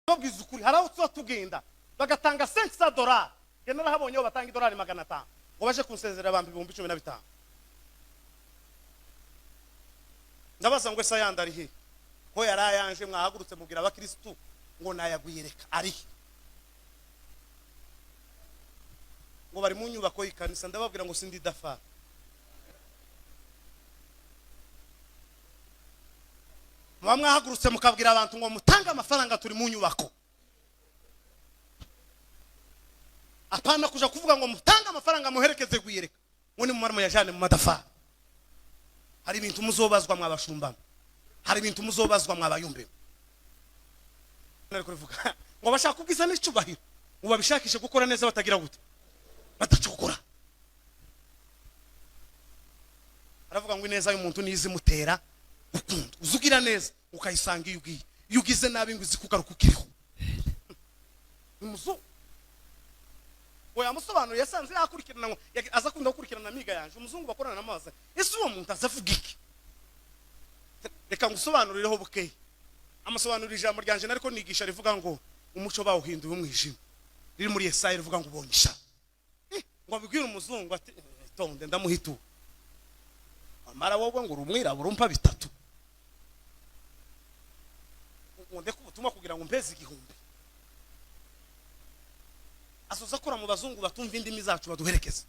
Babwiza ukuri, hari aho tuba tugenda bagatanga $500. Njye narahabonye aho batanga idolari 500 ngo baje kunsezerera, bampa 15,000. Ndabaza ngo ese ayandi ari he, ko yari ayanje? Mwahagurutse mubwira abakirisitu ngo nayagwiyereka, ari he? Ngo bari mu nyubako y'ikanisa. Ndababwira ngo sindi dafari. Muba mwahagurutse mukabwira abantu ngo mutange amafaranga, turi mu nyubako. Apana kuja kuvuga ngo mutange amafaranga muherekeze gwiyereka, ngo nimumara muyajane mu madafari. Hari ibintu muzobazwa mwabashumbamo, hari ibintu muzobazwa mwabayumbe. Nari kubivuga ngo bashaka ubwiza n'icyubahiro, ngo babishakishe gukora neza batagira gute, badacogora. Aravuga ngo ineza y'umuntu niyo izimutera gukunda. Uzugira neza ukayisanga iyo ugiye, iyo ugize nabi ngo izi kugaruka ukiriho. Umuzungu ngo yamusobanuriye, yasanze yakurikirana, ngo aza akunda gukurikirana amiga yanje. Umuzungu bakorana n'amazi, ese uwo muntu aza avuga iki? Reka ngusobanurireho bukeya. Amusobanurira ijambo ryanje nariko nigisha rivuga ngo umuco bawuhinduye umwijima, riri muri Yesaya, rivuga ngo ubonye isha. Ngo abibwire umuzungu ati tonde ndamuhitura, amara wowe ngo uri umwirabura umpa bitatu, ngo ndeke ubutumwa kugira ngo umpeze 1000. Asoza akora mu bazungu batumva indimi zacu baduherekeza.